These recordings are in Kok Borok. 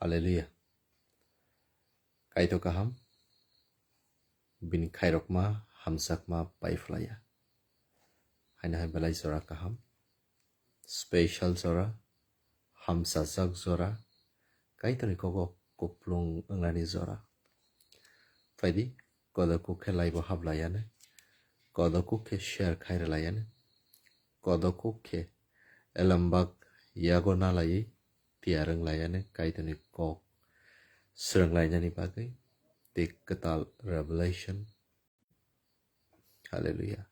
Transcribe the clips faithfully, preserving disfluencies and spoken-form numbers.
Hallelujah. Kaitor kaham, bini khairokma, hamjakma pai phlaiya. Haino hai belai jora kaham, special jora, hamsajak jora, Kaitorni kogo kuplung wngnani jora. Phaidi, kodok kuk khe laibo hablaiyanw, kodok kuk khe share khai rwlaiyanw, kodok kuk khe elembak yago nalaiwi tiyar wnglaiyani Kaitorni kok swrwnglainani bagwi tei kwtal revelation. Hallelujah.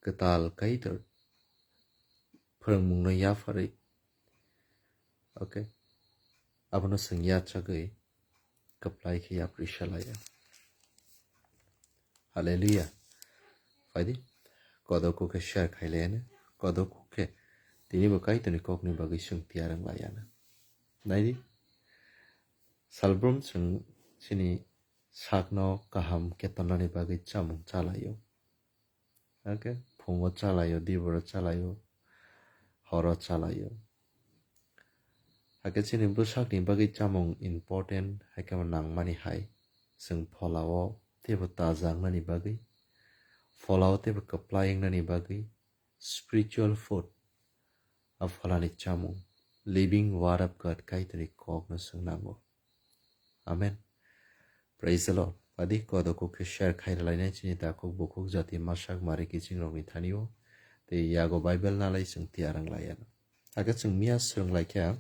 Kwtal Kaitor phwrwngmungno yapharwi, okay, abono chwng yachagwi kwplai khe yapri salaiya. Hallelujah. Phaidi, kodok kuk khe share khai layana, kodok kuk khe tinibo Kaitorni kokni bagwi chwng tiyar wng layana. Naidi, salbrum chwng chini sakno kaham khe tonnani bagwi chamung chalaio. Okay, phungo chalaio, diboro chalaio, horo chalaio. Hakhe chini bwsakni bagwi chamung important, haikhe bo nangmani hai. Chwng pholao teibo taja wngnani bagwi, pholao teibo kwplai wngnani bagwi, spiritual food, a pholani chamung, living word of God, Kaitorni kokno chwng nango. Amen. Praise the Lord. Phaidi, kodok kuk khe share khai rwlainai chini takhuk bukhuk jati masak mari kiching rokni thanio. Tei yago Bible nalai chwng tiyar wng laiya. Hakhe chwng miya swrwng laikha,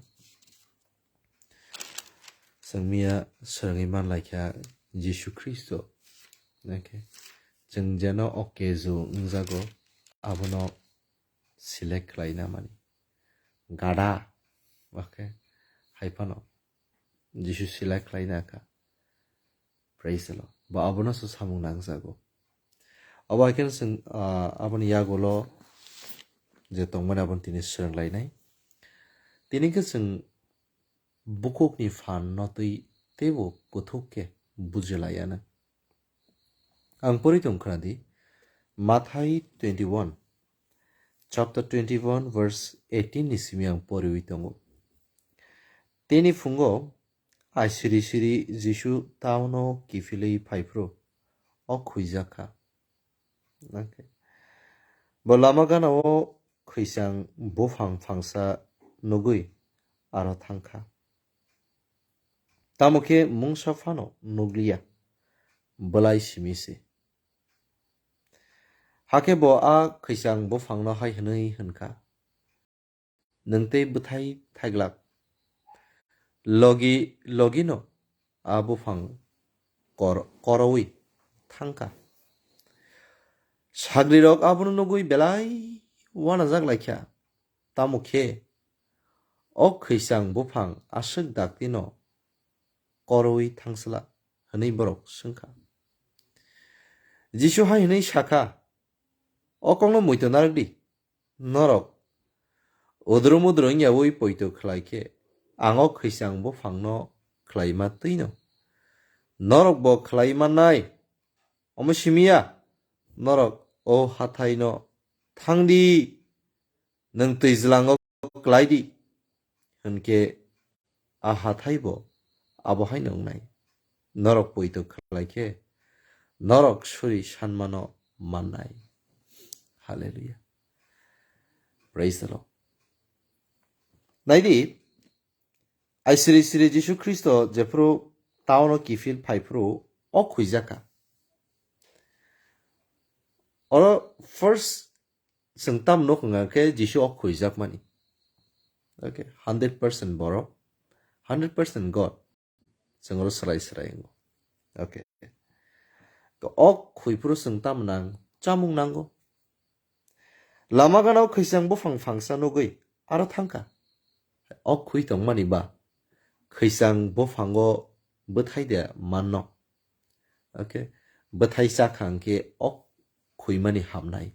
chwng miya swrwngwi man laikha Jisu Khristo. Okay. Chwng jeno o keju wngjago, abono select khlaina mani. Gada, okay, hai phano Jisu select khlaina kha. Praise the Lord. Bo abono se samung nangjago. Abo hai kheno chwng, ah, aboni yagulo je tongmani abono tini swrwng lainai. Tini khe chwng bukhukni phan no twi teibo kuthuk khe buji laiya na. Ang pori tong khna di, Mathai twenty-one, chapter twenty-one, verse eighteen ni simi ang poriwi tongo. Tini phungo ai siri siri Jisu town o kiphilwi phaiphuru o khwijak kha. Okay. Bo lama gana o khwisang buphang phangsa nugwi aro thang kha. Tamo khe mungsa phano nukliya, bwlai simi se. Hakhe bo a khwisang buphangno hai hwnwi hwn kha, "Nwng tei bwthai thaiglak." Logi logino a buphang kor-, korowi thang kha. Sagrirok abono nugwi belai uanajak lai kha. Tamo khe o khwisang buphang aswk daktino korowi thangsla? Hwnwi borok swng kha. Jisu hai hwnwi sa kha, "O kokno muitu narwk di, norok udrum udrum wngyaui poito khlai khe, ang o khwisang buphangno khlaima twino norok bo khlai mannai. Omo simi ya, norok o hathaino thang di, nwng twijlango klai di," hwn khe a hathai bo abo haino wngnai. Norok poito khlai khe norok suri sanmano mannai. Hallelujah. Praise the Lord. Naidi, ai siri siri Jisu Khristo jephuru town o kiphil phaiphuru o khwijak kha. Oro first chwng tam nuk hwnkha khe Jisu o khwijakmani. Okay, hundred percent borok, hundred percent God. Chwng oro swrai swrai wngo. Okay. To o khwiphuru chwng tam nang, chamung nango. Lama gana o khwisang buphang phangsa nugwi aro thang kha. O khwi tongmani ba khwisang buphango bwthai de manno. Okay. Bwthai cha kha hwnkhe o khwimani hamnai.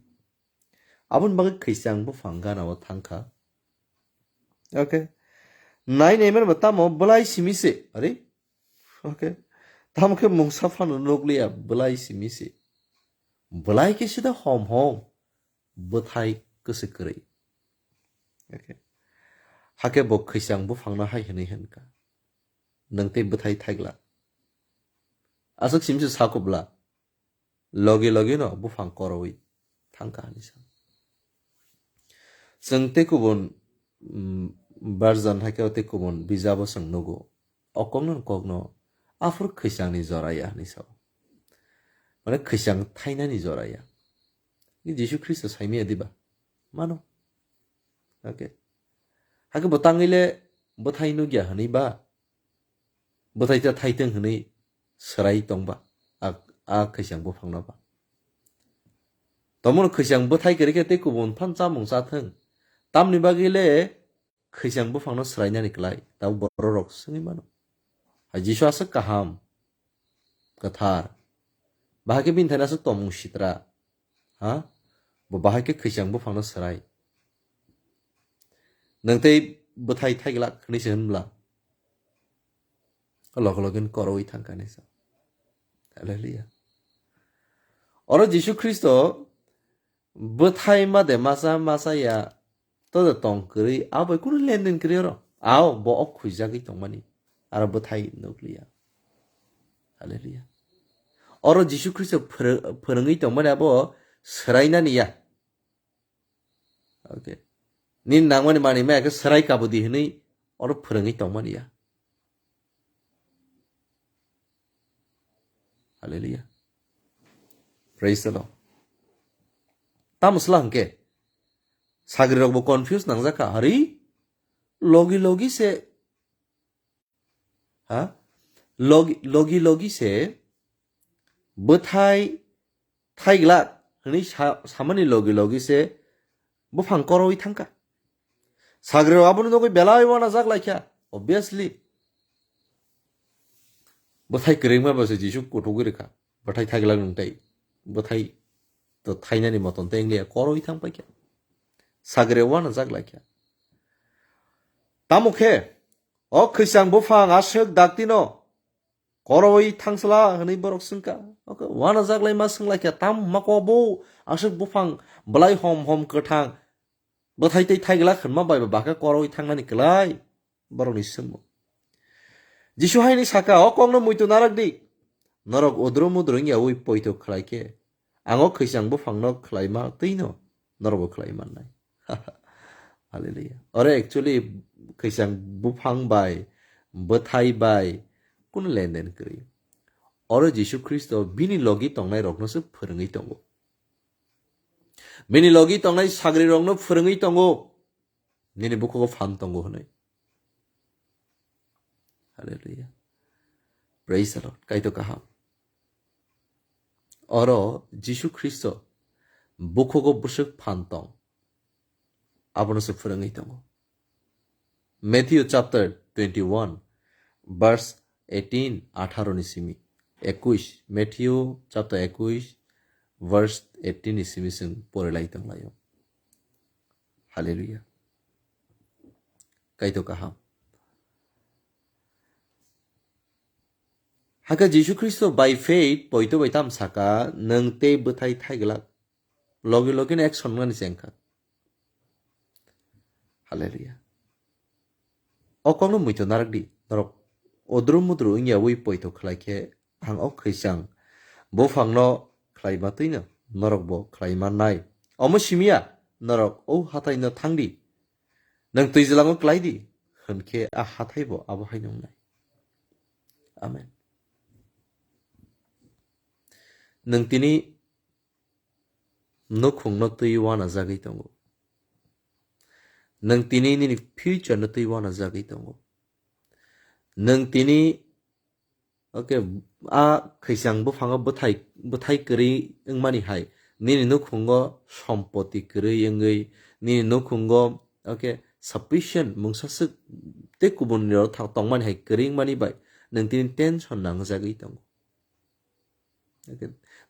Aboni bagwi khwisang buphang gana o thang kha. Okay. Nai nai mano ba tamo bwlai simi se. Are? Okay. Tamo khe mungsa phano nukliya bwlai simi se. Bwlai khe sida hom hom. Bwthai kwswk kwrwi. Okay. Hakhe bo khwisang buphangno hai hwnwi hwn kha. Nwng tei bwthai thaiglak. Aswk simse sakubla, logi logi no buphang korowi thangkha hinwi sa. Chwng tei kubun, mm, version hai khe tei kubun bijabo chwng nugo. O kokno kokno aphuru khwichangni jora ya hinwi sao. Mane khwichang thainani jora ya. Jisu Khristo saimaya diba? Mano. Okay. Hakhe bo tangwi le bwthai nukya hwnwi ba? Bwthai ta thaithwng hwnwi swrai tongba a, a khwichang buphangno ba. Tomono khwichang bwthai kwrwi khe tei kubun phan chamung chathwng. Tamni bagwi le khwichang buphangno swrainani klai, tabuk bororok swngwi mano. Hai Jisu aswk kaham, kwthar. Bahai khe bini thani aswk tongmung sitra. Ha? Bo bahai khe khwichang buphangno swrai. Nwng tei bwthai thaiglak hwnwi se hwnbla. Log login korowi thangkha hinwi sa. Hallelujah. Oro Jisu Khristo bwthai ma de masa masa ya to de tong kwrwi abo kunu lenden kwrwi oro. Ao bo ok khwijagwi tongmani. Aro bwthai nukliya. Hallelujah. Oro Jisu Khristo phwrw-, phwrwngwi tongmani abo swrainani ya. Okay. Nini nangmani manwi maya khe swrai kabudi hinwi oro phwrwngwi tongmani ya. Hallelujah. Praise the Lord. Tamo sla hwnkhe sagrirokbo confuse nangjakha, hari logi logi se, ha? Logi, logi logi se bwthai thaiglak hwnwi sa-, samani logi logi se buphang korowi thangkha. Sagrirok abono nugwi belai uanajak laikha, obviously. Bwthai kwrwngma bo se Jisu kuthugwi rwkha. Bwthai thaiglak nwng tei bwthai to thainani moton tei wngliya, korowi thang paikha. Sagrirok uanajak laikha. Tamo khe o khwichang buphang aswk daktino korowi thangsla hwnwi borok swngkha. Okay, uanajak lai ma swnglaikha, tam hwnma kok bo aswk buphang bwlai hom hom kwthang bwthai tei thaiglak hwnma bai ba bakha korowi thangnani klai borokni swngmung. Jisu haini saka, "O kokno muitu narak di, norok udru mudru wngya ui poito khlai khe, ang o khwichang buphangno khlaima twino norokbo khlai mannai." Hallelujah. Oro actually khwichang buphang bai, bwthai bai, kunu lenden kwrwi. Oro Jisu Khristo bini logi tongnai rokno se phwrwngwi tongo. Bini logi tongnai sagri rokno phwrwngwi tongo. Nini bukhugo phan tongo hwnwi. Hallelujah. Praise the Lord. Kaitor kaham. Oro Jisu Khristo bukhugo bwswk phan tong. Abono se phwrwngwi tongo. Matthew chapter twenty-one, verse eighteen, atharo ni simi. Ekuish, Matthew chapter ekuish, verse eighteen ni simi chwng porilai tonglaio. Hallelujah. Kaitor kaham. Hakhe Jisu Khristo by faith poito bai tam saka, "Nwng tei bwthai thaiglak." Logi logi no action mani chengkha. Hallelujah. O kokno muitu narak di, norok odru mudru wngya ui poito khlai khe, ang o khwichang buphangno khlai ma twino norokbo khlai mannai. Omo simiya, norok o hatai no thang di, nwng twijlango klai di, hwn khe a hatai bo abo hai nongnai. Amen. Nwng tini nukhungno twi uanajagwi tongo. Nwng tini nini future no twi uanajagwi tongo. Nwng tini, okay, a khwichang buphango bwthai, bwthai kwrwi wngmani hai, nini nukhungo sompoti kwrwi wngwi, nini nukhungo, okay, sufficient mungsa swk tei kubun rok thang tongmani hai kwrwi wngmani bai nwng tini tension nangjagwi tongo.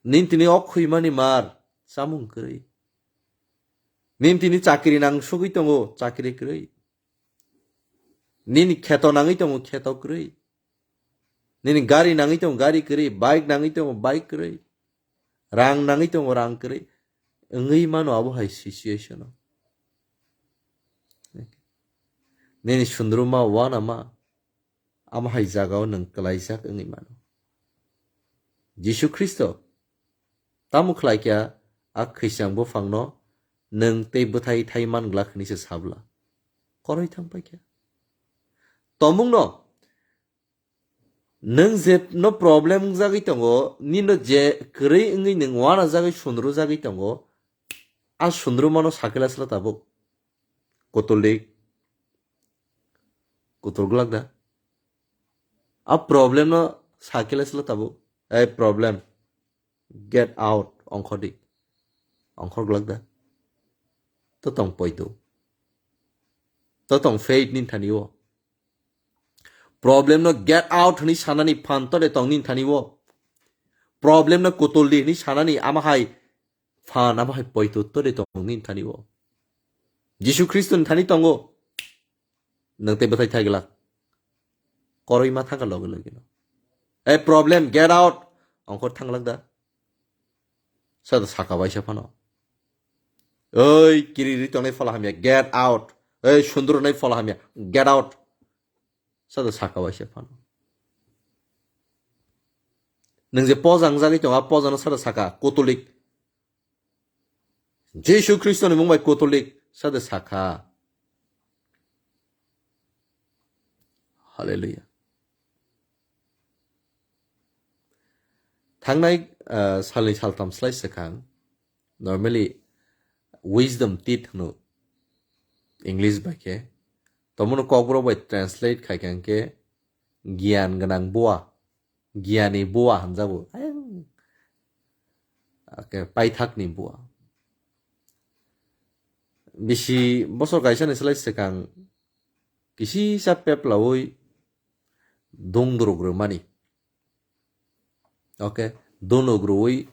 Nini tini ok khwimani mar, chamung kwrwi. Nini tini chakri nang sugwi tongo, chakri kwrwi. Nini kheto nangwi tongo, kheto kwrwi. Nini gari nangwi tongo, gari kwrwi. Bike nangwi tongo, bike kwrwi. Rang nangwi tongo, rang kwrwi. Wngwi mano abo hai situation o. Nini sundruma, uanama, amo hai jagao nwng kwlaijak wngwi mano. Jisu Khristo tamo khlai kha, a khwisang buphangno nwng tei bwthai thai man glak hwnwi se sabla. Koroi thang pai kha. Tomungno nwng je no problem wngjagwi tongo, nino je kwrwi wngwi nwng uanajagwi sundrujagwi tongo, a sundrumano sakhe lasla tabuk. Kutul dik. Kutul glak da. A problem no sakhe lasla tabuk. Ei problem. Get out. Ongkhor di. Ongkhor glak da. To tong poito. To tong faith nin thani o. Problem no get out hwnwi sanani phan to de tong nin thani o. Problem no kutul di hwnwi sanani ama hai phan ama hai poito to de tong nin thani o. Jisu Khristo ni thani tongo. Nwng tei bwthai thai glak. Koroi ma thangkha loge loge no. Ei problem, get out. Ongkhor thanglak da. Sada saka bai se phano. Ei kiri ri tongnai phola hamya, get out. Ei sundru nai phola hamya, get out. Sada saka bai se phano. Nwng je poja wngjagwi tongo, a poja no sada saka, kutulik. Jisu Khristo ni mung bai kutulik, sada saka. Hallelujah. Thangnai, ah, salni saltam slai swkang, normally wisdom teeth hwno English bai khe. Tomono kokborok bai translate khai kha hwnkhe giyan gwnang bua, giyani bua hwnjago. Ayang, ake paithakni bua. Bisi bosor kaisa ni slai swkang kisisa peplawi dungdruk rwmani. Okay, dunuk rwi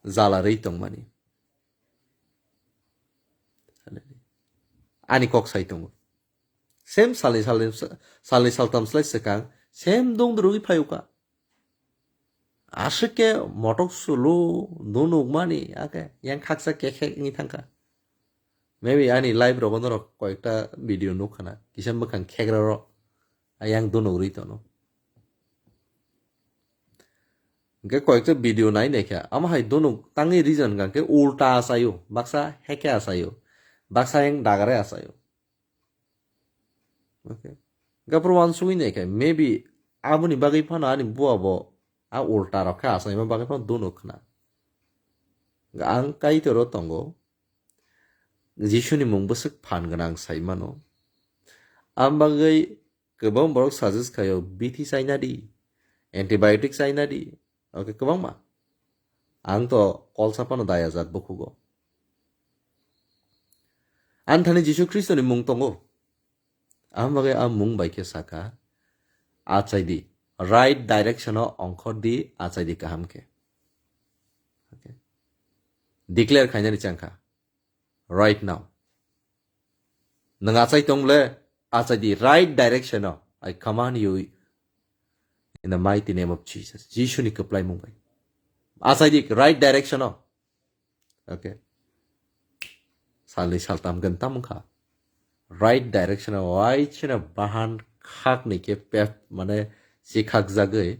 jala rwi tongmani. Ani kok sai tongo. Same salni, salni, salni saltam slai swkang, same dungdruk rwi phayuka. Aswk khe motok sulu dunuk mani, ake yang khaksa kekhek wngwi thangkha. Maybe ani live rogo norok koyekta video nukkha na, kisa mwkhang khekrarok, ayang dunuk rwi tono. Hwnkhe koyekta video nai naikha, amo hai dunuk tangwi reason hwnkha khe ulta achaio, baksa heke achaio, baksa yang dagare achaio. Okay. Hwnkhe phuru uansugwi naikha, maybe aboni bagwi phano ani bua bo a ulta rok khe achaima bagwi phano dunuk khna. Ang Kaitor o tongo, Jisuni mung bwswk phan gwnang sai mano. Am bagwi kwbang borok suggest khaio, bithi chaina di, antibiotic chaina di. Okay, kwbangma. Ang to kolsa phano dayajak bukhugo. Ani thani Jisu Khristo ni mung tongo. Am bagwi a mung bai khe saka, achai di, right direction o ongkhor di, achai di kaham khe. Okay. Declare khainani changkha. Right now. Nwng achai tong le, achai di right direction o. I command you in the mighty name of Jesus. Jisu ni kwplai mung bai. Achai di right direction o. Okay. Salni saltam gwn tam wngkha. Right direction o, right sino bahan khak ni khe pep mane si khak jagwi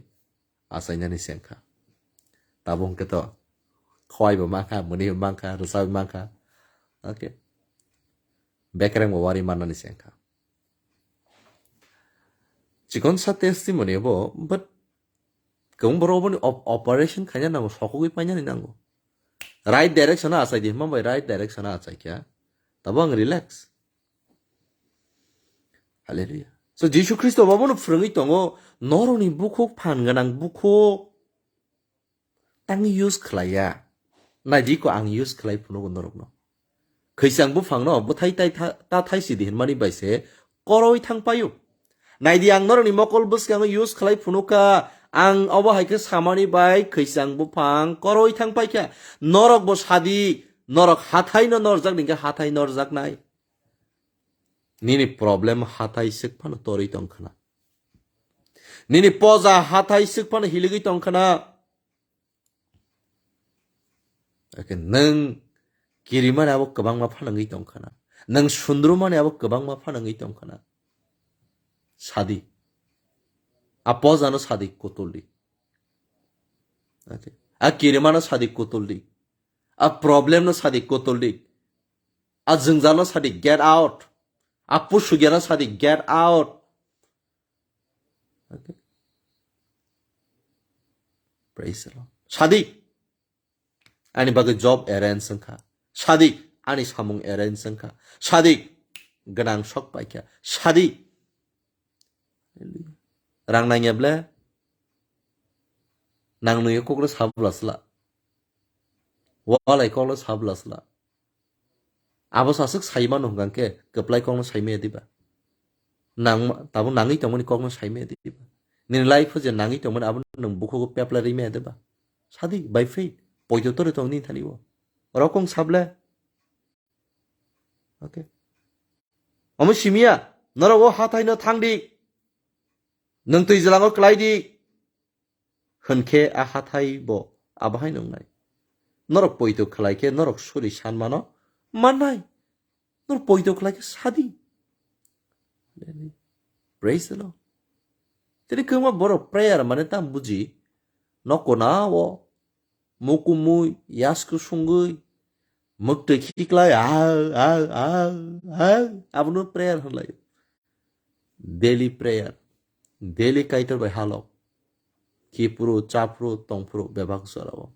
achainani sengkha. Tabuk hwnkhe to khowai bo mankha, mwnwi bo mankha, rwchap bo mankha. Okay. Bekereng bo wari mannani sengkha. Chikon sa testimony bo, but kwbang borok oboni op-, operation khaina nango, sokogwi painani nango. Right direction o achai di, hwnba bai right direction o achai kha. Tabo ang relax. Hallelujah. So, Jisu Khristo bo bono phwrwngwi tongo, norokni bukhuk phan gwnang bukhuk tang use khlaiya. Naidi ko ang use khlai phunukgo norokno. Khwisang buphangno bwthai tai tha-, ta thai sidi hinmani bai se koroi thang paio. Naidi ang norokni mokol bwskango use khlai phunukha, ang obo hai khe samani bai khwisang buphang koroi thang paikha. Norok bo sadi, norok hathai no norjak ningkhe hathai norjaknai. Nini problem hathai swk phano torwi tong khna. Nini poja hathai swk phano hiligwi tong khna. Ake nwng kirimani abo kwbangma phanangwi tong khna. Nwng sundrumani abo kwbangma phanangwi tong khna. Sadi. A poja no sadi kutuldi. Okay. A kirima no sadi kutuldi. A problem no sadi kutuldi. A jwngjal no sadi get out. A pusugya no sadi get out. Okay. Praise the Lord. Sadi. Ani bagwi job arrange wngkha. Sadi, ani samung arrange wngkha. Sadi, gwnang sok paikha. Sadi, rang nangya ble, nang nungya kokno sabla sla. Walai kokno sabla sla. Abo saswk sai mano hwnkha khe kwplai kokno sai maya diba? Nang, tabuk nangwi tongmani kokno sai maya diba? Nini life-o je nangwi tongmani abo nwng bukhugo peplai rwi maya diba? Sadi, by faith, poito tore tong nini thani o. Rokong sable. Okay. Omo simiya, norok o hathai no thangdi. Nwng twi jwlango kwlai di. Hwnkhe a hathai bo abo hai nwngnai. Norok poito khlai khe norok suri san mano mannai. Norok poito khlai khe sadi. Praise the Lord. Tini kwbangma borok prayer mane tam buji. Nokona o mukumui, yasku sungui, mwktwi khiklai, au, au, au, au, abono prayer hwnlai. Daily prayer. Daily Kaitor bai halok. Khiphuru, chaphuru, tongphuru, bebak jorao.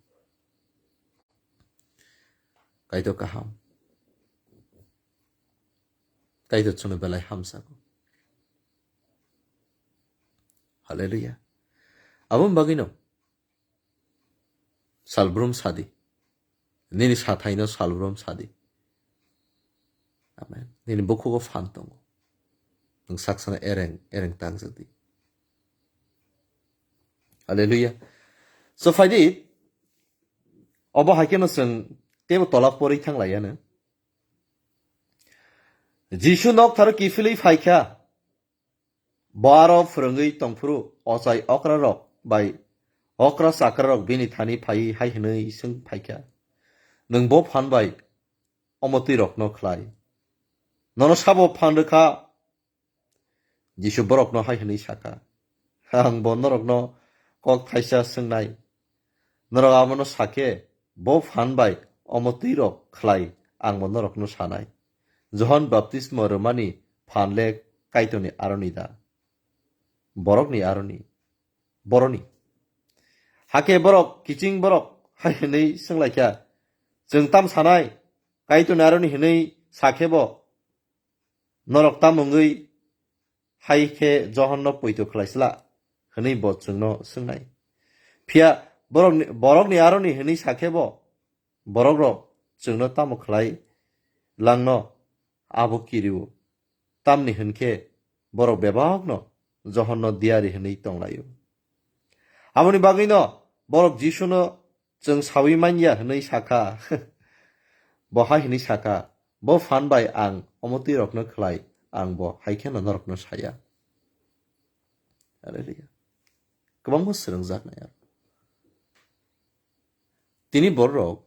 Kaitor kaham. Kaitor chwngno belai hamsago. Hallelujah. Aboni bagwino salbrum sadi. Nini sathaino salbrum sadi. Amen. Nini bukhugo phan tongo. Nwng saksano ereng, ereng tangjadi. Hallelujah. So, phaidi, obo hai kheno chwng teibo tola pori thang lai ano. Jisu nok tharo kiphilwi phaikha. Bo aro phwrwngwi tongphuru ochai okrarok bai okra chakrarok bini thani phaiwi hai hwnwi swng phaikha, "Nwng bo phan bai omo twi rokno khlai? Nono sabo phan rwkha?" Jisu borokno hai hwnwi sakha, "Ang bo norokno kok thaisa swngnai. Norok abono sakhe, bo phan bai omo twi rok khlai, ang bo norokno sanai. Johon baptismo rwmani phan le Kaitorni aroni da? Borokni aroni, boroni?" Hakhe borok, kiching borok hai hwnwi swnglaikha, "Chwng tam sanai? Kaitorni aroni hwnwi sakhe bo norok tam wngwi hai khe Johonno poito khlaisla?" hwnwi bo chwngno swngnai. Phiya borokni, borokni aroni hwnwi sakhe bo, borokrok chwngno tamo khlai langno abo kirio? Tamni hwn khe borok bebakno Johonno diyari hwnwi tonglaio. Aboni bagwino borok Jisuno chwng saui man ya hwnwi sakha. Bo hai hwnwi sakha, "Bo phan bai ang omo twi rokno khlai, ang bo hai kheno norokno saya." Hallelujah. Kwbangma swrwngjaknai aro. Tini borok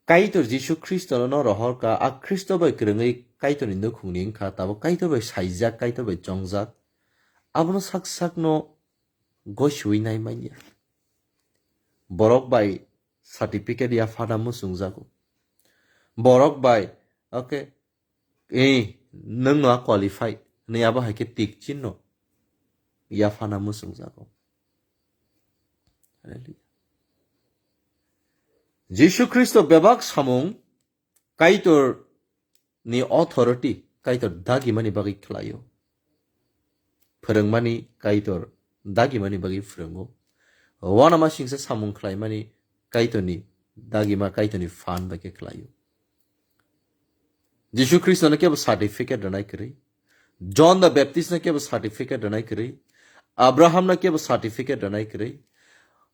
Kaitor Jisu Khristono no rohorkha, a Khristo bai kwrwngwi Kaitorni nukhungni wngkha, tabuk Kaitor bai saijak, Kaitor bai chongjak. Abono sak sakno goichwi nai manya. Borok bai certificate yaphana muchungjago. Borok bai, okay, eh, nwng no a qualify hwnwi abo hai khe tik chinno yaphana muchungjago. Hallelujah. Jisu Khristo bebak samung Kaitor ni authority, Kaitor dagimani bagwi khlaio. Phwrwngmani Kaitor dagimani bagwi phwrwngo. Uanama singsa samung khlaimani Kaitorni dagima, Kaitorni phan bai khe khlaio. Jisu Khristono kebo certificate rwnai kwrwi. John the Baptist no kebo certificate rwnai kwrwi. Abraham no kebo certificate rwnai kwrwi.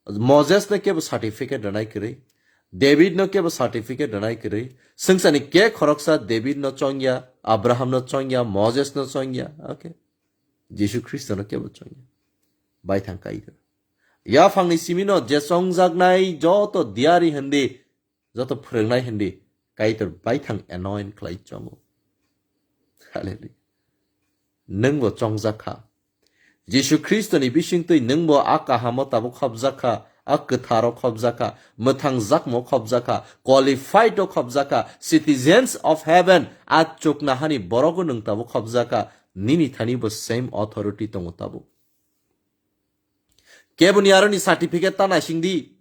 Moses no kebo certificate rwnai kwrwi. David no kebo certificate rwnai kwrwi. Swngchani ke khoroksa David no chongya, Abraham no chongya, Moses no chongya. Okay. Jisu Khristo no kebo chongya. Baithang Kaitor. Yaphangni simi no je chongjaknai joto diyari hindi, joto phwrwngnai hindi Kaitor baithang anoint khlai chongo. Hallelujah. Nwngbo chongjak kha. Jisu Khristoni bisingtwi nwngbo a kahamo tabuk khopjak kha, a kwtharo khopjak kha, mwthangjakmo khopjak kha, qualified o khopjak kha, citizens of heaven, a chuknahani borogo nwng tabuk khopjak kha, nini thani bo same authority tongo tabuk. Keboni aroni certificate ta naising di.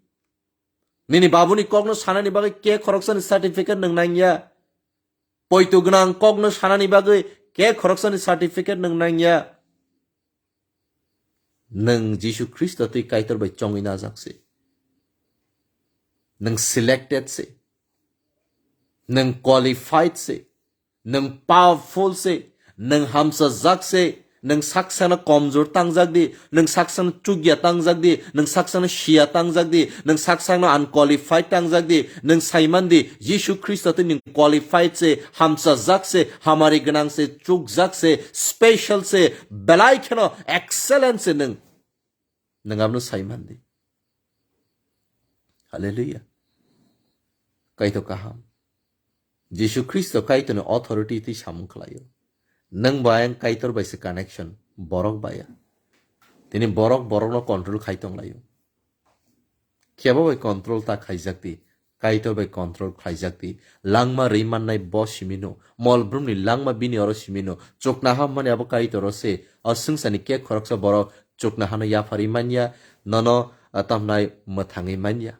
Nini babuni kokno sanani bagwi ke khoroksani certificate nwng nangya. Poito gwnang kokno sanani bagwi ke khoroksani certificate nwng nangya. Nwng Jisu Khristo twi Kaitor bai chongwi najak se. Nwng selected se. Nwng qualified se. Nwng powerful se. Nwng hamsajak se. Nwng saksano komjor tangjak di. Nwng saksano chukya tangjak di. Nwng saksano siya tangjak di. Nwng saksano unqualified tangjak di. Nwng saiman di, Jisu Khristo twi nwng qualified se, hamsajak se, hamari gwnang se, chukjak se, special se, belai kheno excellent se nwng. Nwng abono saiman di. Hallelujah. Kaitor kaham. Jisu Khristo Kaitorni authority twi samung khlaio. Nwng bai ang Kaitor bai se connection, borok bai ya. Tini borok borokno control khai tonglaio. Kebo bai control ta khaijak di, Kaitor bai control khlaijak di. Langma rwi mannai bo simino, mol brumni langma bini oro simino. Chukna hammani abo Kaitor ose, o swngchani kek khoroksa borok chukna hano yapharwi manya, nono, ah, tamhnai mwthangwi manya.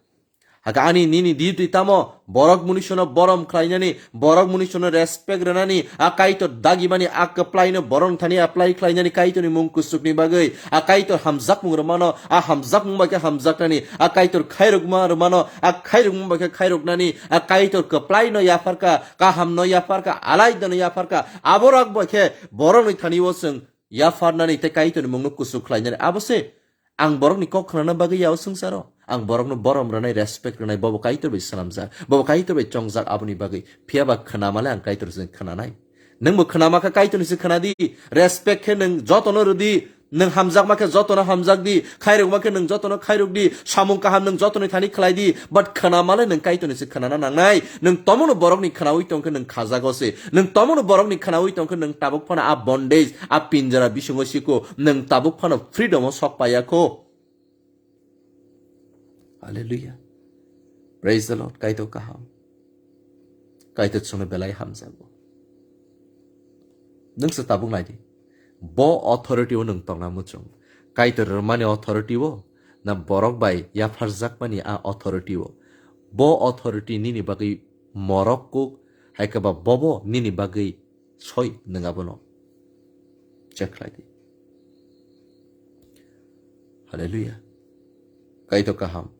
Haka ani nini duty tamo, borok munishono borom khlainani, borok munishono respect rwnani, a Kaitor dagimani a kwplaino borok thani apply khlainani Kaitorni mung kusukni bagwi, a Kaitor hamjakmung rwmano, a hamjakmung bai khe hamjaknani, a Kaitor khairokma rwmano, a khairokmung bai khe khairoknani, a Kaitor kwplaino yapharka, kahamno yapharka, alaidano yapharka, aborok bai khe borokni thani o chwng yapharnani tei Kaitorni mungno kusuk khlainani abo se. Ang borokni kok khnana bagwi ya o swngcharo. Ang borokno borom rwnai, respect rwnai, bobo Kaitor bai swnamjak, bobo Kaitor bai chongjak, aboni bagwi. Phiya ba khwnamale ang Kaitor se khwnanai. Nwngbo khwnama khe Kaitorni se khwnadi. Respect khe nwng jotono rwdi. Nwng hamjakma khe jotono hamjak di. Khairokma khe nwng jotono khairok di. Samung kaham nwng jotoni thani khlai di. But khwnamale nwng Kaitorni se khwnana nangnai. Nwng tomono borokni khwnaui tong khe nwng khajago se. Nwng tomono borokni khwnaui tong khe nwng tabuk phano a bondage, a pinjara bisingo siko. Nwng tabuk phano freedom o sok paiya kho. Hallelujah. Praise the Lord. Kaitor kaham. Kaitor chwngno belai hamjago. Nwng se tabuk nai di. Bo authority o nwng tongna muchung. Kaitor rwmani authority o, na borok bai yapharjakmani a authority o. Bo authority nini bagwi morok kuk, hai khe ba bobo nini bagwi soi nwng abono. Check khlai di. Hallelujah. Kaitor kaham.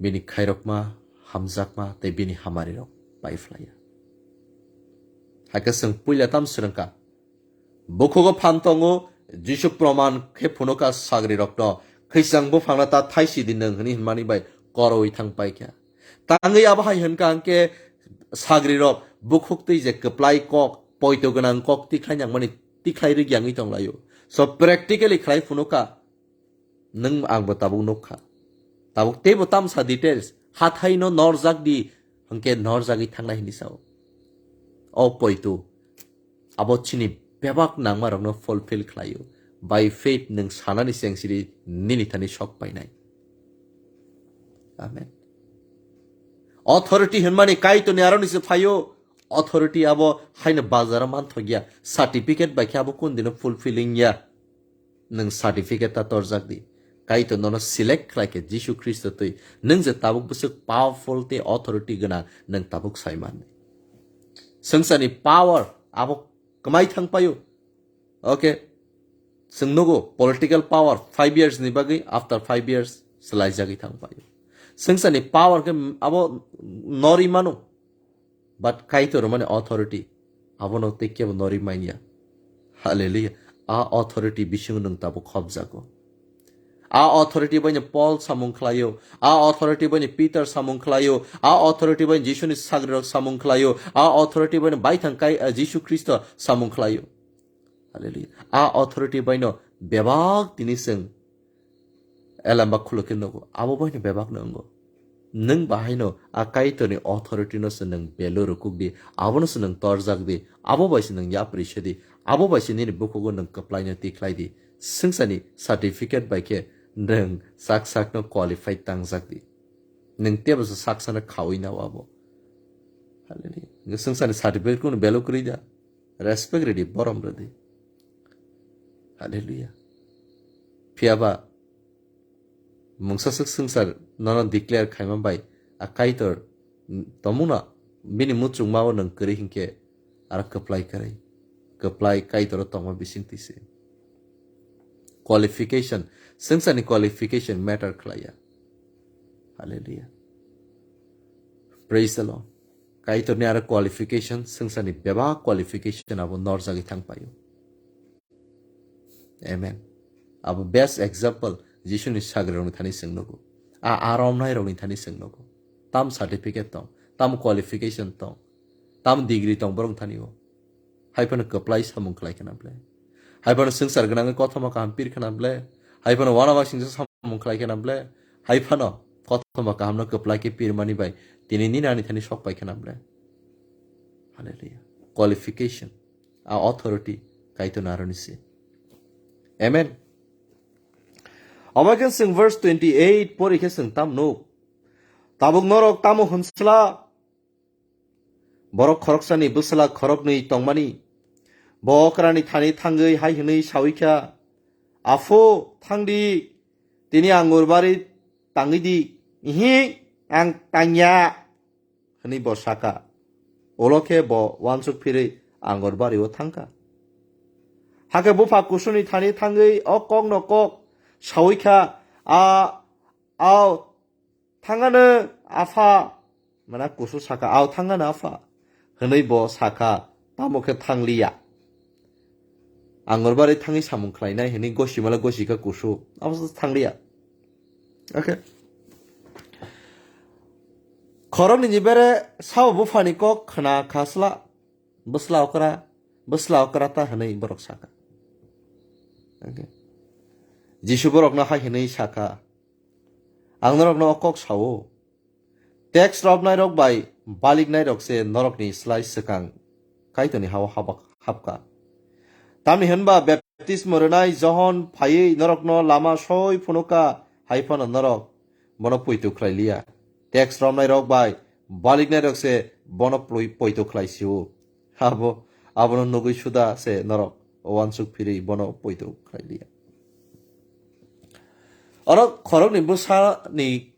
Bini khairokma, hamjakma tei bini hamari rok pai phlaiya. Hai khe chwng puila tam swrwngkha. Bukhugo phan tongo, Jisu proman khe phunuka sagri rokno, khwisang buphangno ta thaisi di nwng hwnwi hwnmani bai koroi thang paikha. Tangwi abo hai hwnkha hwnkhe sagri rok bukhuk twi je kwplai kok, poito gwnang kok tikhlai nangmani tikhlai rwgyangwi tonglaio. So practically khlai phunuka, nwng angbo tabuk nukha. Tabuk teibo tamsa details, hathaino norjak di, hwnkhe norjagwi thangnai hwnwi sao. O poito, abo chini bebak nangmarokno fulfill khlaio. By faith nwng sanani chengsiri nini thani sok painai. Amen. Authority hwnmani Kaitorni aroni se phaio. Authority abo haino bazaro manthokya. Certificate bai khe abo kundino fulfilling ya. Nwng certificate ta torjak di. Kaitor nono select khlai khe Jisu Khristo twi. Nwng je tabuk bwswk powerful tei authority gwnang nwng tabuk sai man. Swngcharni power abo kwmai thang paio. Okay. Chwng nugo political power five years ni bagwi, after five years swlaijagwi thang paio. Swngcharni power khe abo norwi mano. But Kaitor mani authority abono tei kebo norwi manya. Hallelujah. A authority bisingo nwng tabuk khopjago. A authority baino Paul samung khlaio. A authority baino Peter samung khlaio. A authority baino Jisuni sagrirok samung khlaio. A authority baino baithang kai, eh, Jisu Khristo samung khlaio. Hallelujah. A authority baino bebak tini chwng elamba khulukhe nugo. Abo baino bebak no wngo. Nwng bahaino a Kaitorni authority no se nwng value rwkuk di, abono se nwng torjak di, abo bai se nwng yapri se di, abo bai se nini bukhugo nwng kwplaino tikhlai di. Swngcharni certificate bai khe nwng sak sakno qualified tangjak di. Nwng teibo se sak sakno khaui nao abo. Hallelujah. Hwnkhe swngcharni certificate kunu value kwrwi da? Respect rwdi, borom rwdi. Hallelujah. Phiyaba mungsa swk swngchar nono declare khaima bai a Kaitor tongmungno bini muchungmao nwng kwrwi hinkhe aro kwplai kwrwi. Kwplai Kaitoro tongma bisingtwi se. Qualification, swngcharni qualification matter khlaiya. Hallelujah. Praise the Lord. Kaitorni aro qualification, swngcharni bebak qualification abo norjagwi thangpaio. Amen. Abo best example Jisuni sagrirokni thani chwng nugo. A aromnairokni thani chwng nugo. Tam certificate tong, tam qualification tong, tam degree tong borok thani o. Hai phano kwplai samung khlai khna ble. Hai phano swngchar gwnangwi kothoma kaham pir khna ble. Hai phano uanama singsa samung khlai khna ble. Hai phano kothoma kahamno kwplai khe pirmani bai tini nini ani thani sok pai khna ble. Hallelujah. Qualification. A authority Kaitorni aroni se. Amen. Obo khe chwng verse twenty-eight pori khe chwng tam nuk. Tabuk norok tamo hwnsla? Borok khoroksani bwsla khoroknwi tongmani. Bo okrani thani thangwi hai hwnwi sawi kha, "Aphu, thang di, tini angur bari tangwi di." "Ihi, ang tangya," hwnwi bo saka. Ulo khe bo uansuk phirwi angur bario thangkha. Hakhe bupha kusuni thani thangwi o kokno kok sawi kha, "A, ao, thangano apha." Mana kusu saka, "Ao, thangano apha," hwnwi bo saka, "Tamo khe thangliya. Angur bari thangwi samung khlainai," hwnwi gosimala gosika kusu, "Abo thangliya." Okay. Khoroknwi ni bere sao buphani kok khna khasla, "Bwsla okra, bwsla okra ta," hwnwi borok saka. Okay. Jisu borokno hai hwnwi saka, "Ang norokno o kok sao, tax romnairok bai baliknairok se norokni slai swkang Kaitorni ha-o habak-, hapkha. Tamni hwnba baptismo rwnai Johon phaiwi norokno lama soi phunukha, hai phano norok bono poito khlai liya. Tax romnairok bai baliknairok se bono poi-, poito khlai sio. Abo, abono nugwi suda se norok uansuk phirwi bono poito khlai liya." Oro khoroknwi bwsani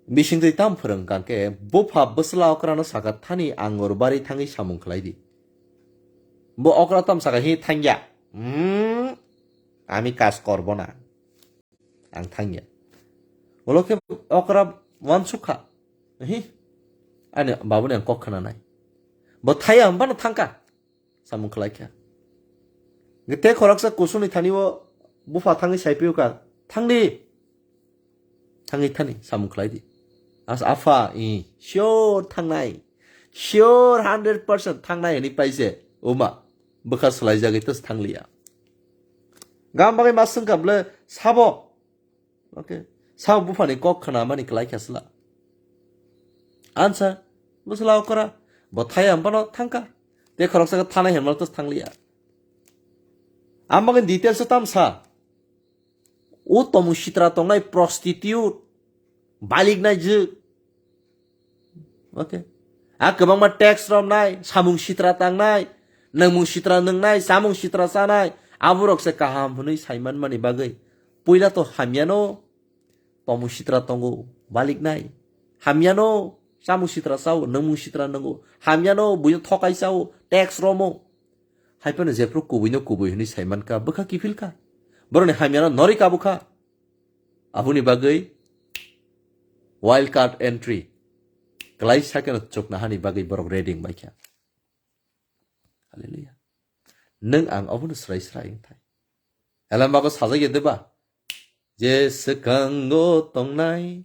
bisingtwi tam phwrwng kha khe, bupha bwsla okrano saka, "Thani angur bari thangwi samung khlai di." Bo okra tam saka, "Hi, thangya." "Hmm, ami kaj korbo na. Ang thangya." Ulo khe okra uansuk kha, "Hi, ani babuni ang kok khna nai. Bo thaya hwnbano thangkha." Samung khlai kha. Tei khoroksa kusuni thani o bupha thangwi sai pio kha, "Thang di. Thangwi thani samung khlai di." As apha, "I, sure thangnai. Sure hundred percent thangnai," hwnwi paise. Uma, bwkha swlaijagwi tos thangliya. Gam bagwi ma swngkha ble sabo. Okay. Sao buphani kok khna mani klai kha sla. Ansa, bwsla okra, bo thaya hwnbano thangkha. Tei khoroksa khe thanai hwnbano tos thangliya. Amagin details o tamsa. O tomung sitra tongnai prostitute, baliknai jwk. Okay. A kwbangma tax romnai, samung sitra tangnai, nangmung sitra nwngnai, samung sitra chanai, aborok se kaham hwnwi saimanmani bagwi puila to hamyano tomung sitra tongo, baliknai. Hamyano samung sitra chao, nangmung sitra nwngo. Hamyano buino thokai chao, tax romo. Hai phano jephru kubuino kubui hwnwi saimankha, bwkha kiphilkha. Borokni hamyano norwi kabukha. Aboni bagwi wild card entry. Klai sakeno chuknahani bagwi borok ready wngbaikha. Hallelujah. Nwng ang obono srai srai wngthai. Elembako sajak ya deba? Je swkango tongnai,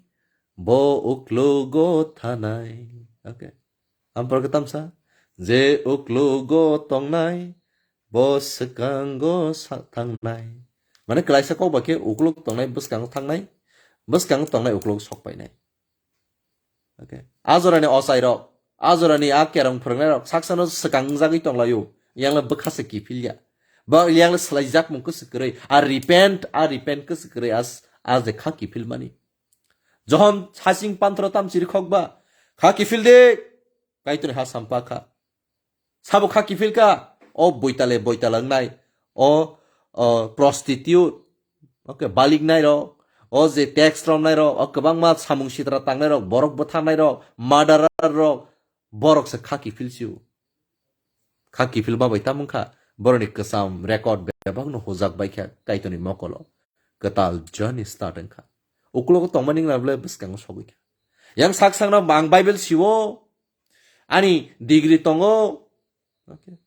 bo uklogo thanai. Okay. Ampar khe tamsa, je uklogo tongnai, bo swkango sa-, thangnai. Mane klaisa kok ba khe uklok tongnai bwskango thangnai, bwskango tongnai uklok sok painai. Okay. A jorani ochairok, a jorani a kerong phwrwngnairok saksano swkang wngjagwi tonglaio, yang le bwkha se kiphilya. Ba yang le swlaijakmung khe se kwrwi. A repent, a repent khe se kwrwi as, as de kha kiphilmani. Johon hasing panthoro tam chiri khok ba. Kha kiphil de. Kaitorni ha sampa kha. Sabo kha kiphil kha. O boitale boitala wngnai. O, o prostitute. Okay, baliknai rok. O je tax romnai rok. O kwbangma samung sitra tangnai rok. Borok bwtharnai rok. Murderer rok. Borok se kha kiphil sio. Kha kiphil ma bai tamo wngkha. Boroni kwcham record bebakno hujak bai kha Kaitorni mokolo. Kwtal journey start wngkha. Ukulogo tongmani wngna bwle bwskango sogwi kha. Yang sak sakno ang Bible siwo. Ani degree tongo. Okay.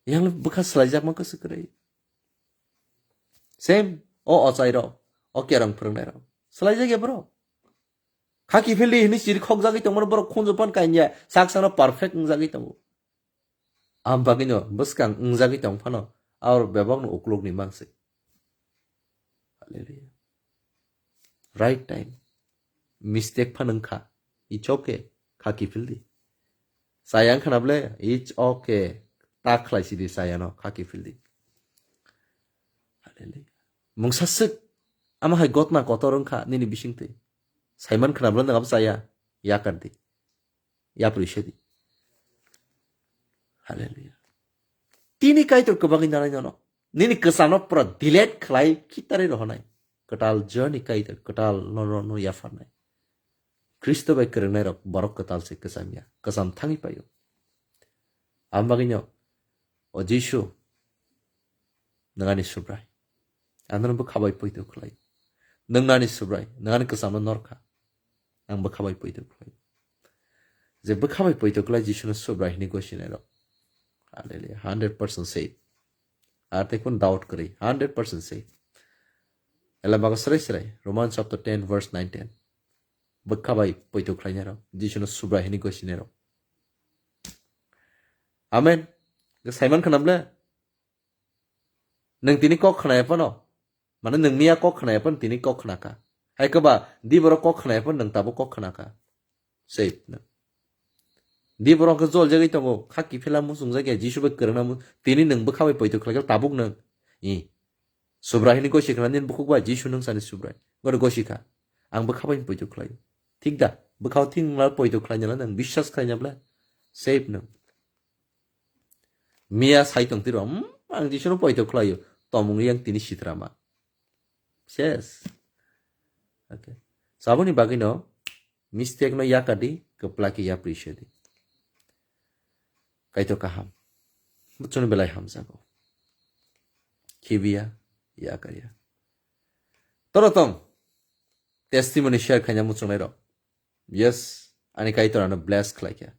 Yang bwkha swlaijakma khe se kwrwi. Same. O ochai rok. O kerong phwrwngnai rok. Swlaijak ya bro. Kha kiphil di hini chiri khok jagwi tongmano borok khunju pan kanya. Sak sakno perfect wngjagwi tongo. Am bagwino bwskang wngjagwi tong phano. Aor bebakno ukulukni mangsi. Hallelujah. Right time. Mistake phan wngkha. It's okay. Kha kiphil di. Chaya wngkha na bwle? It's okay. Ta khlai sidi chaya no. Kha kiphil di. Hallelujah. Mungsa swk. Ama hai gotna kotor wngkha nini bisingtwi. Saiman khna bwle nang abo chaya. Yakar di. Yapri sedi. Hallelujah. Tini Kaitor kwbangwi nanai nono. Nini kwchano pura delete khlai khitarwi rohonai. Kwtal journey Kaitor, kwtal no, no, no yapharnai. Khristo bai kwrwngnai rok borok kwtal se kwcham ya. Kwcham thangwi paio. Am bagwino, o Jisu, nwng ani Subrai. Ang nono bwkha bai poito khlai. Nwng ani Subrai, nwng ani kwcham no norkha. Ang bwkha bai poito khlai. Je bwkha bai poito khlai Jisuno Subrai hini gosinai rok. Hallelujah. Hundred percent safe. Ar tei kun doubt kwrwi. Hundred percent safe. Ela maga srai srai. Romans chapter ten verse nine ten. Bwkha bai poito khlainai rok. Jisuno Subrai hini gosinai rok. Amen. Saiman khana bwle? Nwng tini kok khna ya phano. Mane nwng miya kok khna ya phano tini kok khna kha. Hai khe ba di borok kok khna ya phano nwng tabuk kok khna kha. Save nwng. Di borok khe jol jagwi tongo. Kha kiphila muchung jagya Jisu bai kwrwngna mu-, tini nwng bwkha bai poito khlai khe tabuk nwng. I. Subrai hini gosi khna nini bukhuk bai Jisu nwng sani Subrai. Gori gosi kha. Ang bwkha bai poito khlai. Thik da? Bwkha o thik nwng la poito khlai nala nwng biswas khlai nabla. Save nwng. Miya sai tong tiro, "Hmm, ang Jisuno poito khlaio." Tomung yang tini sitrama. Ses. Okay. Saboni bagwino mistake no yakadi, kwplaki yapri sedi. Kaitor kaham. Buchuni belai hamjago. Khibiya, yakariya. Toro tong. Testimony share khaina muchungnai rok. Yes, ani Kaitor ano bless khlaikha.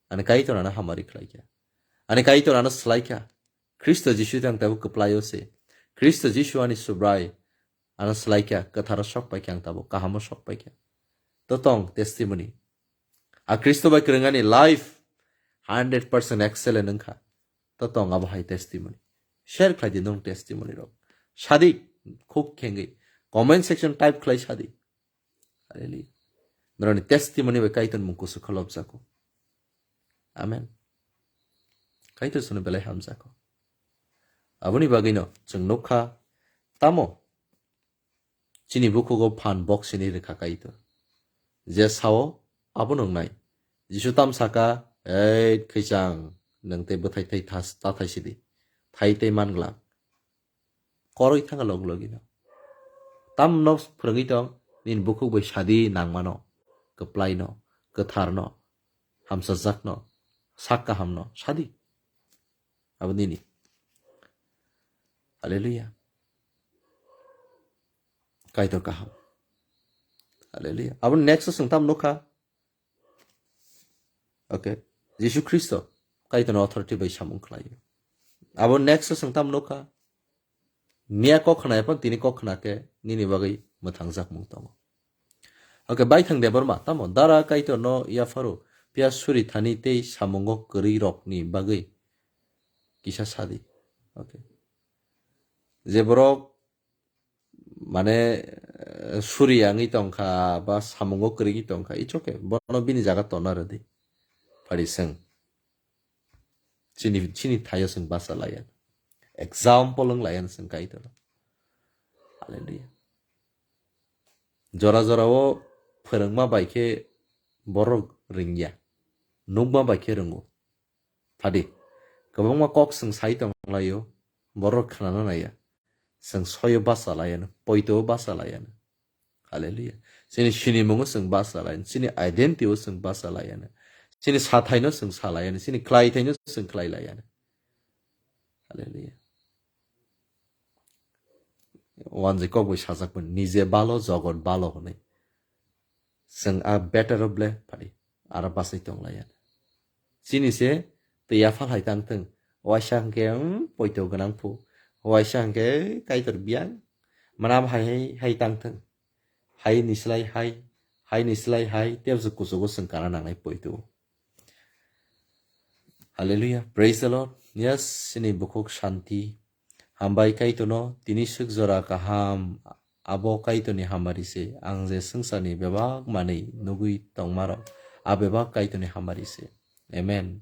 Ani Kaitor ano hamari khlaikha. Ani Kaitor ano swlaikha. Khristo Jisu tang tabuk kwplaio se. Khristo Jisu ani Subrai ano swlaikha, kwtharo sok paikha ang tabuk, kahamo sok paikha. To tong testimony. A Khristo bai kwrwngani life hundred percent excellent wngkha. To tong abo hai testimony. Share khlai di nwng testimony rok. Sadi khuk khengwi. Comment section type khlai sadi. Hallelujah. Noroni testimony bai Kaitor mung kusu kholopjako. Amen. Kaitor sunu belai hamjako. Aboni bagwino chwng nukha tamo chini bukhugo phan boksini rwkha Kaitor. Je sao abo nungnai. Jisu tam saka, "Ei khwichang, nwng tei bwthai thai thas-, ta thai sidi. Thai tei man glak." Koroi thanga log logino. Tamno phwrwngwi tong, nini bukhuk bai sadi nangmano, kwplaino, kwtharno, hamsajakno, sak kahamno, sadi. Abo nini. Hallelujah. Kaitor kaham. Hallelujah. Abo next o chwng tam nukha. Okay. Jisu Khristo Kaitorni authority bai samung khlaio. Abo next o chwng tam nukha. Miya kok khna ephon tini kok khna khe nini bagwi mwthangjak mung tongo. Okay, Baithang Debbarma, tamo dara Kaitorno yapharo phiya suri thani tei samungo kwrwi rokni bagwi kisa sadi. Okay. Je borok mane, eh, suri wngwi tongkha ba samungo kwrwi wngwi tongkha, it's okay, bono bini jaga tonna rwdi. Phari swng. Chini, chini thaio chwng basa laiya. Example wng lai ano chwng Kaitor. Hallelujah. Jora jora o phwrwngma bai khe borok ringya, nukma bai khe rwngo. Phadi, kwbangma kok chwng sai tong lai o, borok khnana naiya. Chwng soyo bacha lai ano, poito o bacha lai ano. Hallelujah. Chini sinimungo chwng bacha lai ano, chini identity o chwng bacha lai ano, chini sathaino chwng sa lai ano, chini khlaithaino chwng khlai lai ano. Hallelujah. Wanjwi kok bai sajak mani, "Nije balo, jogot balo," hwnwi. Chwng a better o ble phadi, aro bachai tong lai ano. Chini se twi yaphal hai tang thung, waisa hwnkhe, um, poito gwnang phu, waisa hwnkhe Kaitor biyang, mwnam hai hai, hai tang thung. Hai ni slai hai, hai ni slai hai, tei bwswk kuchugo chwng kana nangnai poito. Hallelujah, praise the Lord. Yes, chini bukhuk Shanti. Hambai Kaitorno, tini swk jora kaham, abo Kaitorni hamari se. Ang je swngcharni bebak manwi nugwi tongmarok, a bebak Kaitorni hamari se. Amen.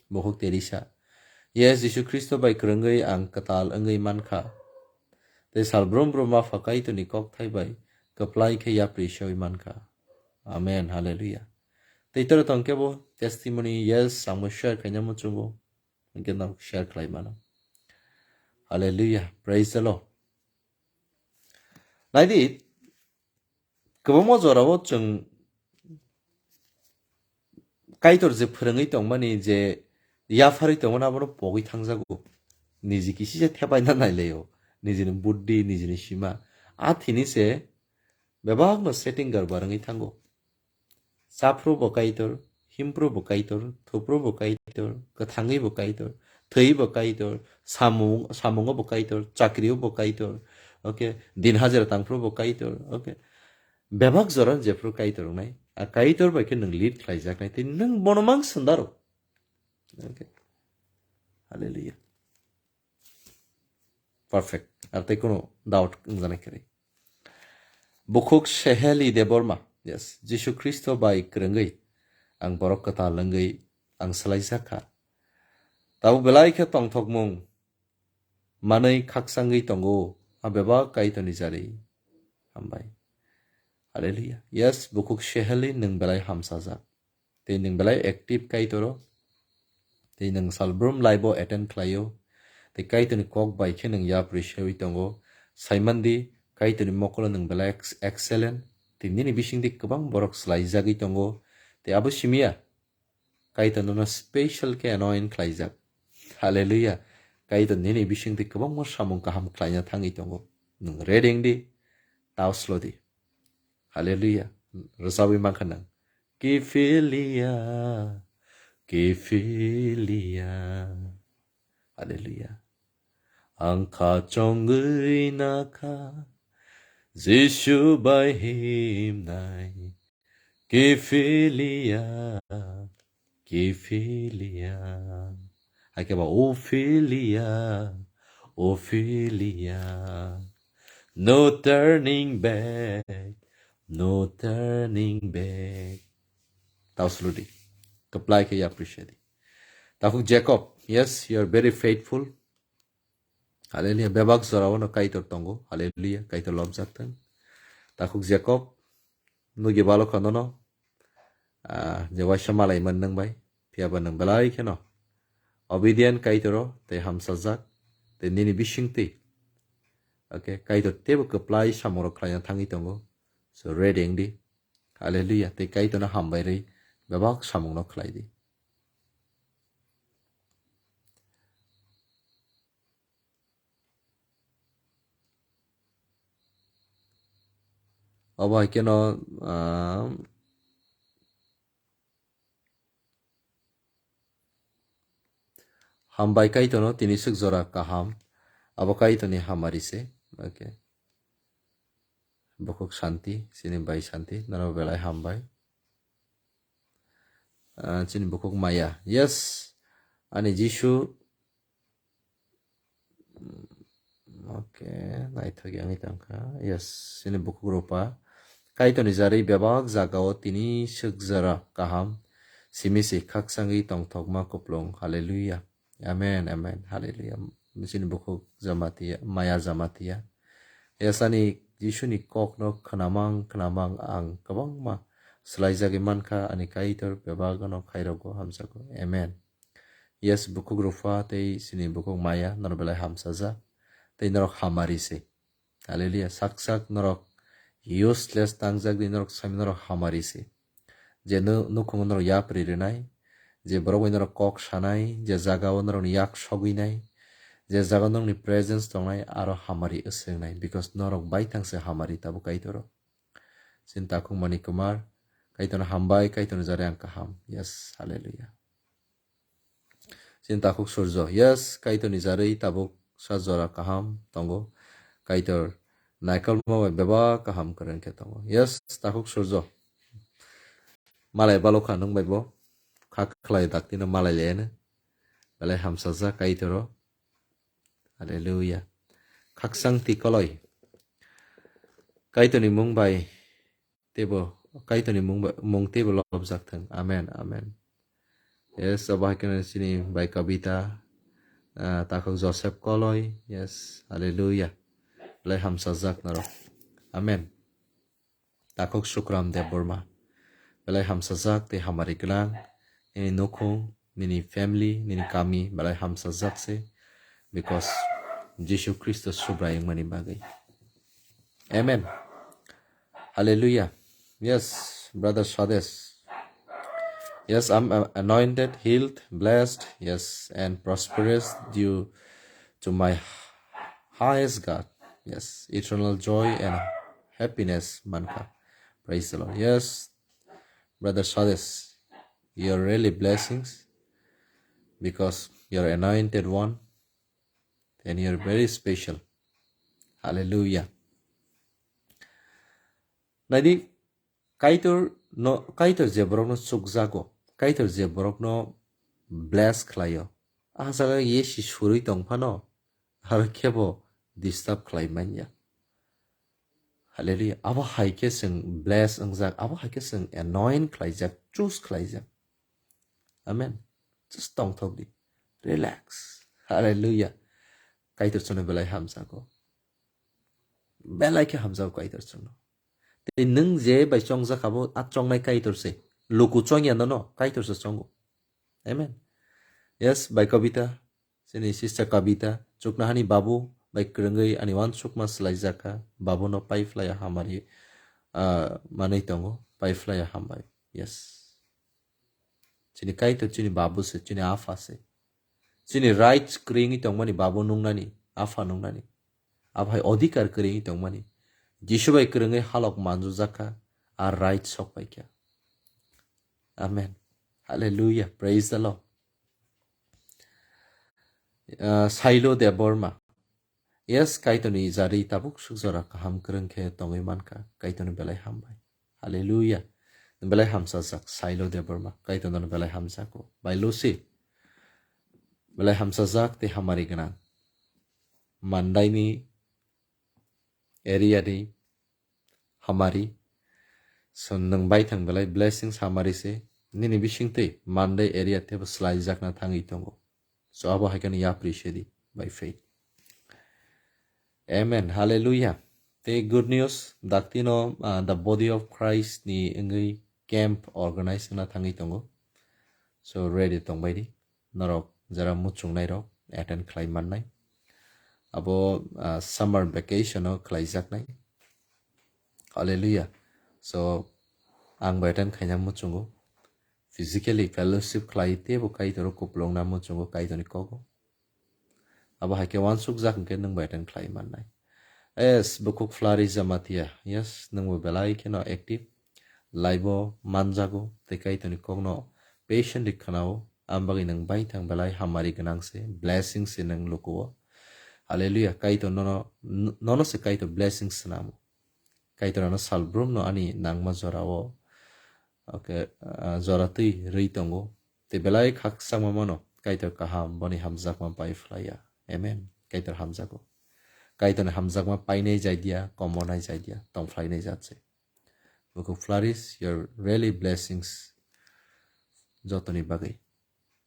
Bukhuk Teresa. Yes, Jisu Khristo bai kwrwngwi ang kwtal wngwi mankha. Tei sal brum brum Apha Kaitorni kokthai bai kwplai khe yapri sewi mankha. Amen. Hallelujah. Tei toro tong khe bo testimony, yes, ang bo share khaina muchungo. Hwnkhe no share khlai mano. Hallelujah. Praise the Lord. Naidi, kwbangma jorao chwng Kaitor je phwrwngwi tongmani, je yapharwi tongmani, abono pogwi thangjago. Niji kisi se thepaina nailaio, nijini buddhi, nijini sima. A thini se bebakno setting garbar wngwi thango. Chaphru bo Kaitor, himphru bo Kaitor, thupru bo Kaitor, kwthangwi bo Kaitor, thwi bo Kaitor, samung, samungo bo Kaitor, chakrio bo Kaitor, okay, din hajira tangphru bo Kaitor, okay. Bebak jora jephru Kaitor wngnai, a Kaitor bai khe nwng lead khlaijaknai, tei nwng bono mang sundaro. Okay. Hallelujah. Perfect. Ar tei kono doubt wngjaknai kwrwi. Bukhuk Seheli Debbarma. Yes. Jisu Khristo bai kwrwngwi ang borok kwtal wngwi ang swlaijak kha. Tabuk belai khe tongthokmung manwi khakchangwi tongo, a bebak Kaitorni jarwi. Hambai. Hallelujah. Yes, bukhuk Seheli nwng belai hamsajak. Tei nwng belai active Kaitoro. Tei nwng salbrum live o attend khlaio. Tei Kaitorni kok bai khe nwng yapri sewi tongo. Saimandi Kaitorni mokolo nwng belai ex-, excellent. Tei nini bisingtwi kwbang borok swlaijagwi tongo. Tei abo simiya Kaitor nono special khe anoint khlaijak. Hallelujah. Kaitor nini bisingtwi kwbangma samung kaham khlaina thangwi tongo. Nwng ready wng di, tao slo di. Hallelujah. Rwchabwi mankha nang. Kiphilya, kiphilya. Hallelujah. Ang kha chongwi nakha, Jisu bai himnai. Kiphilya, kiphilya. Hai khe ba Ophelia, Ophelia. No turning back, no turning back. Tao slo di. Kwplai khe ya appreciate di. Takhuk Jacob, yes, you are very faithful. Hallelujah. Bebak jorao no Kaitor tongo. Hallelujah. Kaitor lobjak thang. Takhuk Jacob, nugi balo kha nono, ah, je waisa malai man nang bai. Phiya ba nang belai kheno obedient Kaitoro tei hamsajak tei nini bisingtwi. Okay, Kaitor teibo kwplai samungrok khlaina thangwi tongo. So, ready wng di. Hallelujah. Tei Kaitorno hambai rwi bebak samungno khlai di. Obo hai kheno, ah, hambai Kaitorno tini swk jora kaham. Abo Kaitorni hamari se. Okay. Bukhuk Santi, chini bai Santi, norok belai hambai. Ah, chini bukhuk Maya. Yes, ani Jisu. Okay, naithok wngwi tongkha. Yes, chini bukhuk Rupa. Kaitorni jarwi bebak jagao tini swk jora kaham. Simi se khakchangwi tongthokma kuplung. Hallelujah. Amen, amen. Hallelujah. chini bukhuk Jamatia, Maya Jamatia. Yes, ani Jisuni kokno khnamang khnamang ang kwbangma swlaijagwi mankha, ani Kaitor bebak'-no khairokgo, hamjakgo. Amen. Yes, bukhuk Rufa tei chini bukhuk Maya norok belai hamsajak tei norok hamari se. Hallelujah. Sak sak norok useless tangjak di, norok sami norok hamari se. Je nu-, nukhungo norok yapri rinai, je borok bai norok kok sanai, je jagao norokni yak sogwinai, je jagao norokni presence tongnai, aro hamari swrwngnai, because norok baithang se hamari tabuk Kaitoro. Chini takhuk Mani Kumar, Kaitorno hambai, Kaitorni jare ang kaham. Yes, hallelujah. Chini takhuk Surjo, yes, Kaitorni jarwi tabuk sa jora kaham tongo. Kaitor naikolma bai bebak kaham kwrwng khe tongo. Yes, takhuk Surjo. Malai balokha nwng bai bo. Kha khlai daktino malai leno. Belai hamsajak Kaitoro. Hallelujah. Khaksang twi koloi. Kaitorni mung bai teibo, Kaitorni mung ba-, mung teibo lobjak thung. Amen, amen. Yes, obo hai kheno chini bai Kavita, ah, takhuk Joseph Koloi. Yes, hallelujah. Belai hamsajak norok. Amen. Takhuk Sukram Debbarma. Belai hamsajak tei hamari gwnang. Nini nukhung, nini family, nini kami belai hamsajak se. Because Jisu Khristo Subrai wngmani bagwi. Amen. Hallelujah. Yes, Brother Sades. Yes, I'm uh, anointed, healed, blessed, yes, and prosperous due to my highest God. Yes, eternal joy and happiness, mankha. Praise the Lord. Yes, Brother Sades, you're really blessings because you're anointed one and you're very special. Hallelujah. Naidi, Kaitor no, Kaitor je borokno chukjago, Kaitor je borokno bless khlaio, ah jaga ye si surui tong phano, aro khebo disturb khlai manya. Hallelujah. Abo hai khe chwng bless wngjak, abo hai khe chwng anoint khlaijak, choose khlaijak. Amen. Just tongthok di. Relax. Hallelujah. Kaitor chwngno belai hamjago. Belai khe hamjago Kaitor chwngno. Tei nwng je bai chongjak abo, a chongnai Kaitor se. Luku chongya nono, Kaitor se chongo. Amen. Yes, bai Kavita, chini sister Kavita, chuknohani babu bai kwrwngwi ani uansukma swlaijakha, babuno paiphlaiya hamari, ah, manwi tongo, paiphlaiya hambai. Yes. Chini Kaitor chini babu se, chini apha se. Chini rights kwrwngwi tongmani babu nungnani, apha nungnani. Abo hai odhikar kwrwngwi tongmani. Jisu bai kwrwngwi halok manjujakha, a rights sok paikha. Amen. Hallelujah. Praise the Lord. Ah, Sailo Debbarma. Yes, Kaitorni jari tabuk suk jora kaham kwrwng khe tongwi mankha. Kaitorni belai hambai. Hallelujah. Belai hamsajak Sailo Debbarma. Kaitor nono belai hamjago. Bai Lucy. Belai hamsajak tei hamari gwnang. Mandaini area ni hamari. So nwng baithang belai blessings hamari se. Nini bisingtwi Mandai area teibo swlaijakna thangwi tongo. So abo hai kheno yapri sedi by faith. Amen. Hallelujah. Tei good news, daktino, ah, the body of Christ ni wngwi camp organize wngna thangwi tongo. So ready tongbai di. Norok jara muchungnai rok attend khlai mannai. Abo, ah, summer vacation o khlaijaknai. Hallelujah. So ang bo attend khaina muchungo. Physically fellowship khlai teibo Kaitor o kupulungna muchungo Kaitor ni kogo. Abo hai khe uansukjak hwnkhe nwng bo attend khlai mannai. Yes, bukhuk Flari Jamatia. Yes, nwng bo belai kheno active. Live o manjago tei Kaitor ni kokno patiently khwnao. Am bagwi nwng baithang belai hamari gwnang se, blessing se nwng luku o. Hallelujah. Kaitor nono, nono se Kaitor blessing swnamo. Kaitor ano salbrum no ani nangma jora o, okay, ah, jora twi rwi tongo. Tei belai khakchangma mano Kaitor kaham, boni hamjakma pai phlaiya. Amen. Kaitor hamjago. Kaitorni hamjakma painai jaidia, komonai jaidia, tongphlainai jat se. Bukhuk Flourish, your really blessings jotoni bagwi.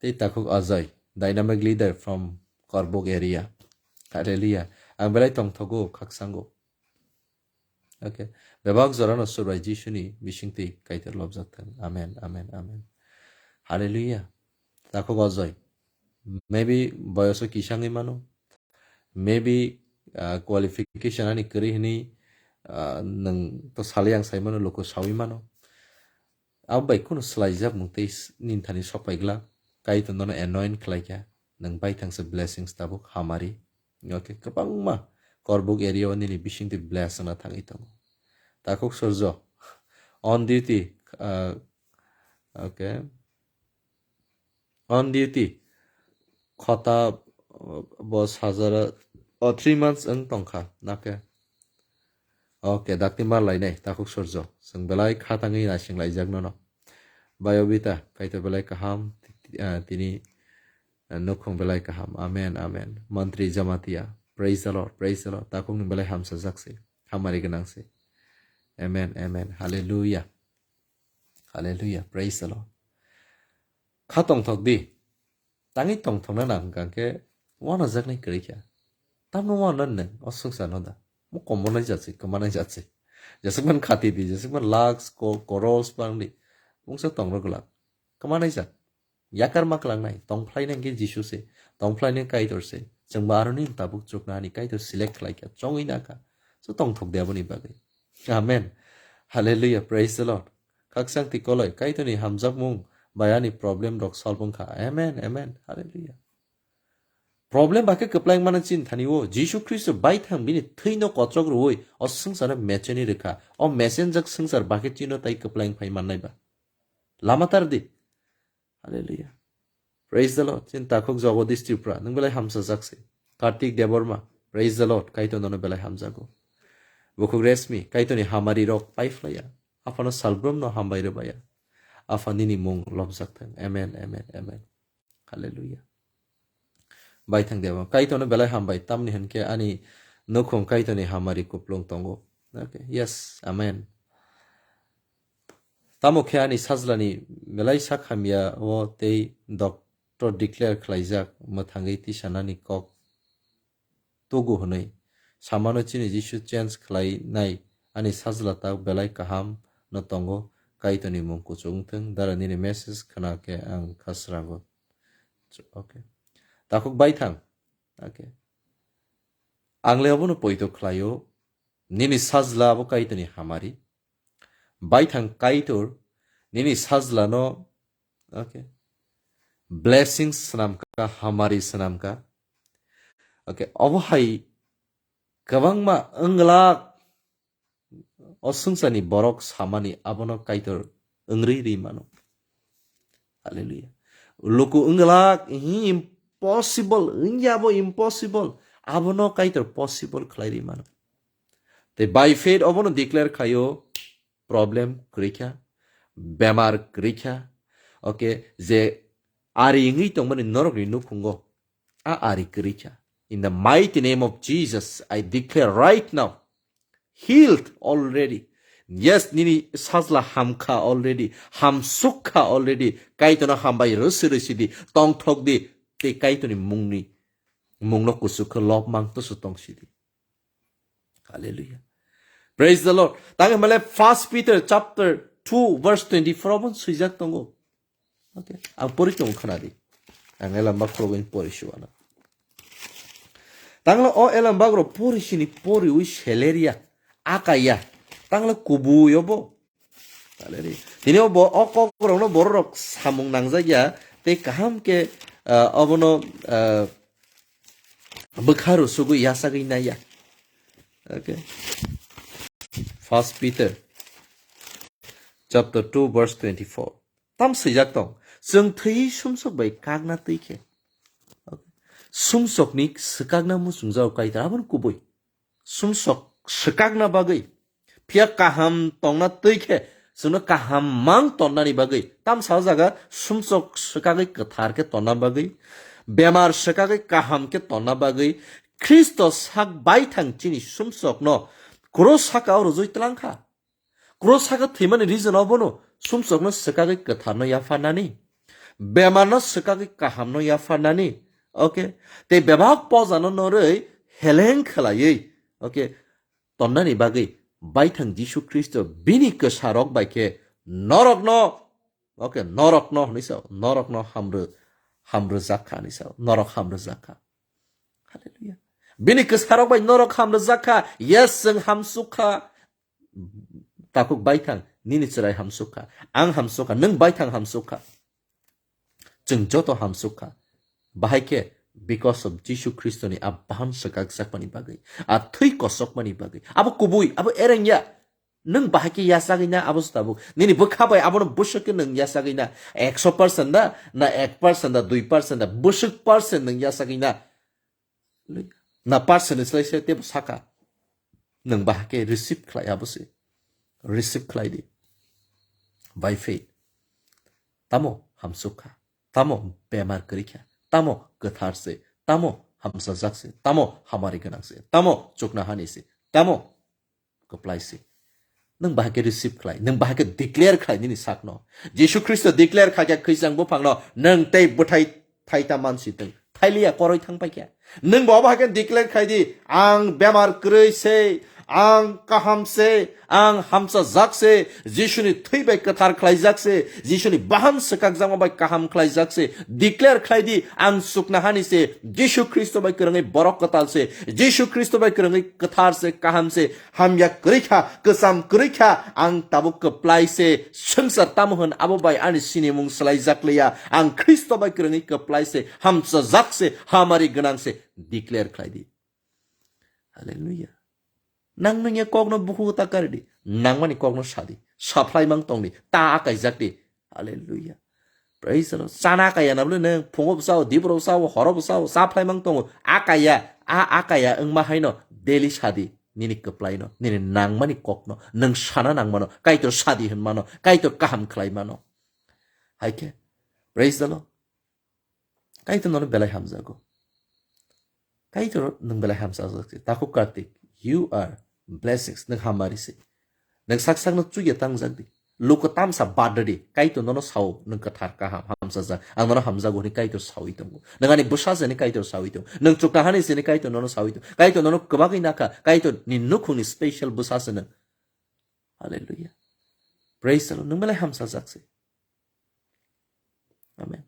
Tei takhuk Ajay, dynamic leader from Korbuk area. Hallelujah. Ang belai tongthogo, khaksango. Okay. Bebak jorano Subraiyung Jisuni bisingtwi Kaitor lobjak thang. Amen, amen, amen. Hallelujah. Takhuk Ajoy. Maybe boyoso kisangwi mano. Maybe, ah, qualification ani kwrwi hwnwi, ah, nwng to salai ang sai mano, luku sawi mano. Abo bai kunu swlaijak mung tei s-, nini thani sok pai glak. Kaitor nono anoint khlai kha. Nwng baithang se blessings tabuk hamari. Okay, kwbangma Korbuk area o nini bisingtwi bless wngna thangwi tongo. Takhuk Surjo, on duty, ah, okay. On duty. Khota, uh, bo sajara, oh, three months wng tongkha, nake. Okay, dakti mar lainai, Takhuk Surjo. Chwng belai kha tangwi naising laijak nono. Bayobita, Kaitor belai kaham, ti-, ah, tini, ah, nukhung belai kaham. Amen, amen. Mantri Jamatia, praise the Lord, praise the Lord. Takhuk nwng belai hamsajak se, hamari gwnang se. Amen, amen. Hallelujah. Hallelujah, praise the Lord. Kha tongthok di. Tangwi tongthokna nang hwnkha khe wanajaknai kwrwi kha. Tamno wana nwng o swngcharno da? Mo komonai jat se, kwmanai jat se. Jeswkman khati di, jeswkman lakhs, ko-, crores bang di. Mungsa tongrok glak. Kwmanai jat. Yakar ma klangnai, tongphlainai hwnkhe Jisu se, tongphlainai Kaitor se. Chwngbo aroni tabuk chukna ani Kaitor select khlai kha, chongwi na kha. So tongthok de aboni bagwi. Amen. Hallelujah, praise the Lord. Khakchang twi koloi, Kaitorni hamjakmung bai ani problem rok solve wngkha. Amen, amen. Hallelujah. Problem ba khe kwplaimani chini thani o Jisu Khristo baithang bini thwino kochok rwui o swngcharno mecheni rwkha. O mechenjak swngchar ba khe chino tai kwplaing phai mannai ba. Lama tar di. Hallelujah. Praise the Lord. Chini takhuk Jagadish Tripura, nwng belai hamsajak se. Kartik Debbarma, praise the Lord. Kaitor nono belai hamjago. Bukhuk Resmi, Kaitorni hamari rok paiphlaiya. Aphano salbrumno hambai rwbaiya. Apha nini mung lobjak thang. Amen, amen, amen. Hallelujah. Baithang Debbarma, Kaitorno belai hambai, tamni hwnkhe ani nukhung Kaitorni hamari kuplung tongo. Okay, yes, amen. Tamo khe ani sajlani belai sak hamya o tei doctor declare khlaijak mwthangwi tisanani kok tugu hwnwi samano chini Jisu change khlainai ani sajla tak belai kaham no tongo, Kaitorni mung kuchuk wngthung. Dara nini message khna khe ang kha srango. Okay. Takhuk baithang. Okay. Ang le obono poito khlaio. Nini sajla abo Kaitorni hamari. Baithang Kaitor nini sajlano, okay, blessings swnamkha, hamari swnamkha. Okay, obo hai kwbangma wnglak o swngcharni borok samani abono Kaitor wngri ri mano. Hallelujah. Luku wnglak, hi impossible, wngya bo impossible. Abono Kaitor possible khlai ri mano. Tei by faith obono declare khaio, problem kwrwi kha, bemar kwrwi kha. Okay, je ari wngwi tongmani norokni nukhungo, a ari kwrwi kha. In the mighty name of Jesus, I declare right now, healed already. Yes, nini sajla hamkha already, hamsukha already. Kaitorno hambai rwsi rwsi di, tongthok di, tei Kaitorni mungni, mungno kuchuk khe lobmang toso tongsi di. Hallelujah. Praise the Lord. Tangwi male First Peter chapter two verse twenty-four obo swijak tongo. Okay. Ang pori tong khna di. Ang elamba khorogwi pori suana. Tangla o elamba gro pori sini pori wi seleria. Akaya. Tangla kubu yobo. Hallelujah. Tini o bo-, o kok rokno borok rok samung nangjak ya. Tei kaham ke, ah, obono, ah, bwkha rwsugwi yasagwi naiya. Okay. First Peter chapter two verse twenty-four. Tam swijak tong, chwng thwi sumsok bai kakna twi khe. Okay. Sumsokni swkakna muchungjao Kaitor, aboni kubui. Sumsok swkakna bagwi. Phiya kaham tongna twi khe, chwngno kaham mang tonnani bagwi. Tam sa jaga sumsok swkagwi kwthar khe tonna bagwi. Bemar swkagwi kaham khe tonna bagwi. Khristo sak baithang chini sumsokno kros saka o rwjwi twlang kha. Kros saka thwimani reason obono sumsokno swkagwi kwtharno yapharnani. Bemarno swkagwi kahamno yapharnani. Okay? Tei bebak pojano norwi heleng khlaiwi, okay, tonnani bagwi baithang Jisu Khristo bini kwsarok bai khe norokno, okay, norokno hwnwi sao, norokno hamrw, hamrwjak kha hwnwi sao, norok hamrwjak kha. Hallelujah. Bini kwsarok bai norok hamrwjak kha, yes, chwng hamsuk kha. Takhuk baithang, nini chwrai hamsuk kha, ang hamsuk kha, nwng baithang hamsuk kha. Chwng joto hamsuk kha. Bahai khe because of Jisu Khristoni a bahan swkakjakmani bagwi, a thwi kosokmani bagwi. Abo kubui, abo ereng ya. Nwng bahai khe yachagwi na abo se tabuk. Nini bwkha bai abono bwswk khe nwng yachagwi na. Ekso percent da, na ek percent da, dui percent da, bwswk percent nwng yachagwi na. Na percent ni slai se tebo saka. Nwng bahai khe receive khlai abo se. Receive khlai di. By faith. Tamo hamsuk kha. Tamo bemar kwrwi kha. Tamo kwthar se. Tamo hamsajak se. Tamo hamari gwnang se. Tamo chukna hani se. Tamo kwplai se. Nwng bahai khe receive khlai. Nwng bahai khe declare khlai nini sakno. Jisu Khristo declare kha khe khwisang buphangno nwng tei bwthai thaita mansi tong. Thailiya koroi thang pai khe. Nwng bo bahai khe declare khlai di, "Ang bemar kwrwi se, ang kaham se, ang hamsajak se, Jisuni thwi bai kwthar khlaijak se, Jisuni bahan swkakjakma bai kaham khlaijak se." Declare khlai di, "Ang chukna hani se, Jisu Khristo bai kwrwngwi borok kwtal se, Jisu Khristo bai kwrwngwi kwthar se, kaham se, hamya kwrwi kha, kwcham kwrwi kha, ang tabuk kwplai se, swngchar tamo hwn abo bai ani sinimung swlaijak liya, ang Khristo bai kwrwngwi kwplai se, hamsajak se, hamari gwnang se." Declare khlai di. Hallelujah. Nang nungya kokno bukhugo ta kari di. Nangmani kokno sa di. Saphlai mang tong di. Ta akaijak di. Hallelujah. Praise the Lord. Chana akaya na bole nang phungo bwsao, dibro bwsao, horo bwsao, saphlai mang tongo. Akaya, a akaya wngma haino daily sa di. Nini kwplai no, nini nangmani kokno, nang sana nangmano, Kaitor sa di hwnmano, Kaitor kaham khlai mano. Hai khe, praise the Lord. Kaitor nono belai hamjago. Kaitor nwng belai hamjak se. Takhuk Kartik, you are blessings. Nwng hamari se. Nwng sak sakno chuya tangjak di. Luku tamsa bad di. Kaitor nono sao nwng kwthar kaham hamsajak. Ang nono hamjago hwnwi Kaitor sawi tongo. Nwng ani bwsa se hwnwi Kaitor sawi tongo. Nwng chukna hani se hwnwi Kaitor nono sawi tongo. Kaitor nono kwbagwi nakha. Kaitor ni nukhungni special bwsa se nwng. Hallelujah. Praise the Lord. Nwng belai hamsajak se. Amen.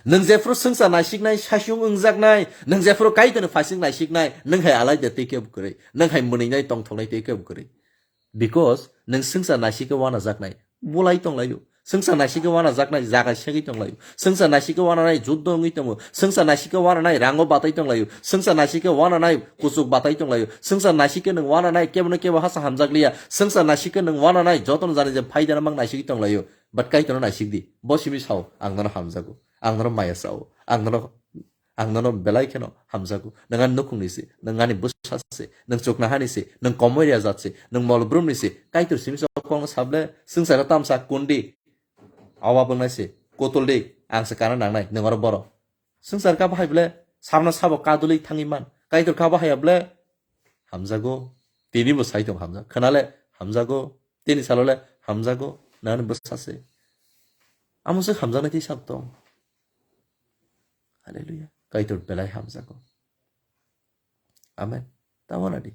Nwng jephru swngchar naisiknai, saichung wngjaknai, nwng jephru Kaitorni phaising naisiknai, nwng hai alaida tei kebo kwrwi, nwng hai mwnwinai tongthoknai tei kebo kwrwi. Because nwng swngchar naisik khe wanajaknai, bulai tonglaio. Swngchar naisik khe wanajaknai, jaga segwi tonglaio. Swngchar naisik khe wananai, juddo wngwi tongo. Swngchar naisik khe wananai, rango batai tonglaio. Swngchar naisik khe wananai, kuchuk batai tonglaio. Swngchar naisik khe nwng wananai, kebono kebo hasa hamjakliya. Swngchar naisik khe nwng wananai, jotono jani je phaidana mang naisigwi tonglaio. But Kaitorno naisik di. Bo simi sao, ang nono hamjago. Ang nono maya sao. Ang nono, ang nono belai kheno hamjago. Nwng ani nukhungni se, nwng ani bwsa se, nwng chuknahani se, nwng komoria jat se, nwng molbrumni se. Kaitor simi sao kokno sable, swngcharo tamsa kundi. Awa bwngnai se, kotol di, ang se kana nangnai, nwng oro borok. Swngchar kha bahai ble, sabno sabo kadulwi thangwi man. Kaitor kha bahai ble, hamjago. Tini bo sai tong hamjak. Khwnale, hamjago. Tini salole, hamjago. Nani bwsa se. Amo se hamjaknai tei sab tong. Hallelujah. Kaitor belai hamjago. Amen. Tamo nadi.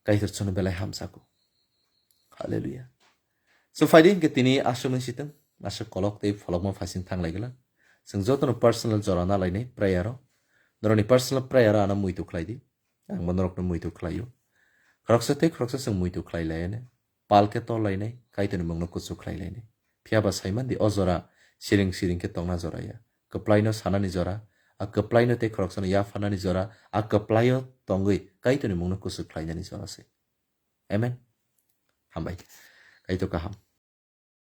Kaitor chwngno belai hamjago. Hallelujah. So, phaidi hinkhe tini aswk nung sitwng, aswk kolok tei pholokma phaising thanglai gwlak. Chwng jotono personal jora nalainai prayer o. Norokni personal prayer o ano muitu khlai di. Ang bo norokno muitu khlaio. Khoroksa tei khoroksa chwng muitu khlai laianai. Pal khe tol lainai, Kaitorni mungno kuchuk khlai lainai. Phiya ba sai man di o jora siring siring khe tongna jora ya. Kwplaino sanani jora, a kwplaino tei khoroksano yapharnani jora, a kwplaio tongwi Kaitorni mungno kuchuk khlainani jora se. Amen. Hambai. Kaitor kaham.